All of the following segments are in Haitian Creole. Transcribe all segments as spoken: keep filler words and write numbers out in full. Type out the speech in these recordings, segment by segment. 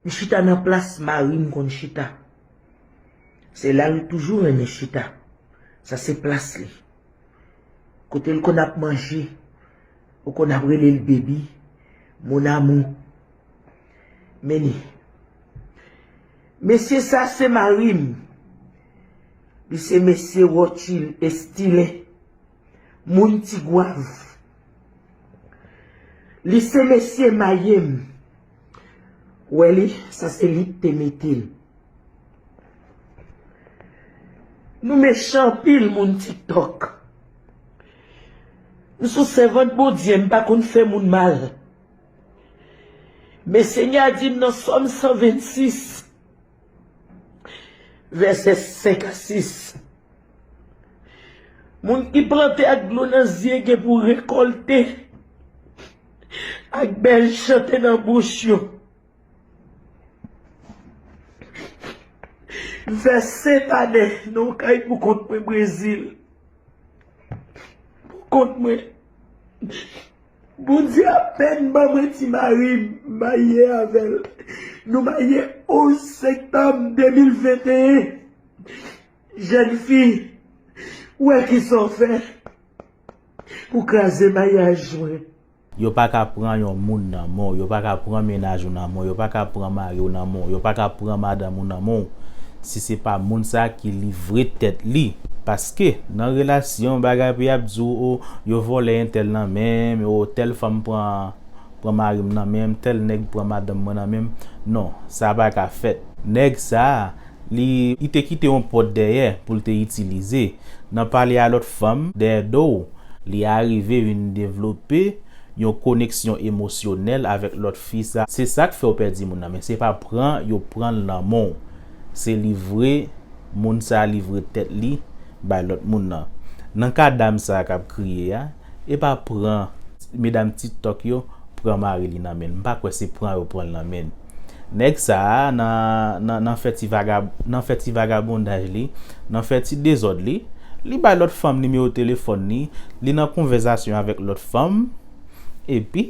M chita nan plas mari m konn chita. Se la l toujou renmen chita. Sa se plas li. Kote l konn ap manje, ou konn ap rele l baby, mon amour. Men li. Mesye sa se mari m. Li se mesye Rothschild Estilin. Moun Tigwav. Li se mesye maye m. Wè li, sa se li k te mete l. Nou mechan anpil moun TikTok. M sou sèvant Bondye, m pa konn fè moun mal. Men Senyè a di m nan Sòm san vennsis, vèsè senk a sis. Moun ki plante ak dlo nan zye gen pou rekòlte ak bèl chante nan bouch yo. Vèsè tannen nan yon kay pou kont mwen Brezil. Pou kont mwen. Bondye apèn ban mwen ti mari m, m marye avè l. Nou marye onz septanm de mil venteyen. Jèn fi, wè kisa w fè pou kraze maryaj mwen. Yo pa ka pran yon moun nan men w, yo pa ka pran mennaj ou nan men w, yo pa ka pran mari w nan men w, yo pa ka pran madanm ou nan men w, si se pa moun sa ki livre tèt li. Paske nan relasyon, bagay pou y ap di w, o, yo vòlè entèl nan men m, o, tèl fanm pran, pran mari m nan men m, tèl nèg pran madanm mwen nan men m. Non, sa pa ka fèt. Nèg sa a, li, li te kite yon pòt dèyè pou l te itilize. Nan pale a lòt fanm dèyè do w, li arive vin devlope yon koneksyon emosyonèl avèk lòt fi sa. Se sa k fè w pèdi moun nan, men se pa pran yo pran l nan men w. Se livre, moun sa a livre tèt li bay lòt moun nan. Nan ka dam sa a k ap kriye a, e pa pran medam TikTok yo pran mari li nan men l. M pa kwè se pran yo pran l nan men l. Nèg sa a, nan, nan, nan fè ti vagab, nan fè ti vagabondaj li, nan fè ti dezòd li, li bay lòt fanm nimewo telefòn li, li nan konvèzasyon avèk lòt fanm, epi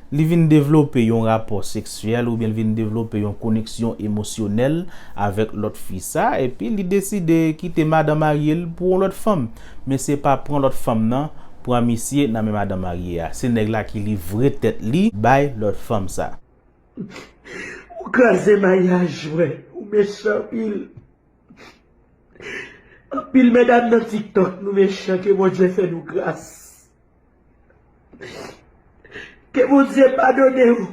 li vin devlope yon rapò seksyèl oubyen li vin devlope yon koneksyon emosyonèl avèk lòt fi sa, epi li deside kite madan marye l pou yon lòt fanm. Men se pa pran lòt fanm nan, pran misye nan men madan marye a. Se nèg la ki livre tèt li bay lòt fanm sa. Ou kraze maryaj mwen, ou mechan anpil. Anpil medam nan TikTok nou mechan, ke Bondye fè nou gras. Ke Bondye padone w.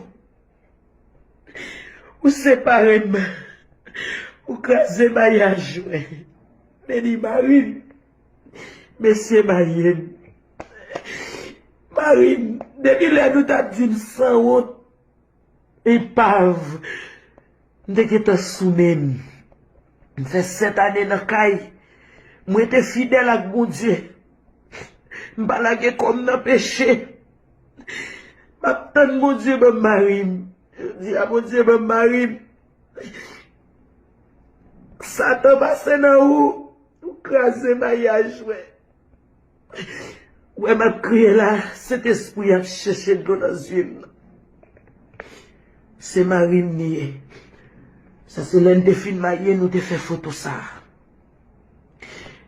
Ou separe m. Ou kraze maryaj mwen. Men li mari m. Mesye marye m. Mari m. Depi lè nou t ap di m sanwont, epav, m te gentan sou men m. M fè sèt ane nan kay. M rete fidèl ak Bondye. M pa lage kò m nan peche. M ap tann Bondye ban m mari m. Jodi a Bondye ban m mari m. Satan pase nan ou. Ou kraze maryaj mwen. Ou wè m ap kriye la, Sentespri ap chèche dlo nan zye m nan. Se mari m li ye. Sa se lè n te fin marye nou te fè foto sa.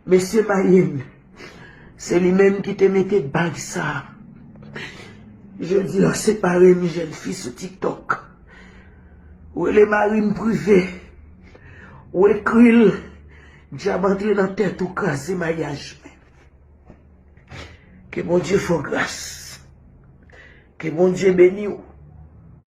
Mesye marye m, se li menm ki te mete bag sa. Jodi a separe m, jèn fi sou TikTok. Rele mari m prive. Ou ekri l. Dyab antre nan tèt ou, kraze maryaj mwen. Ke Bondye fè w gras. Ke Bondye beni w.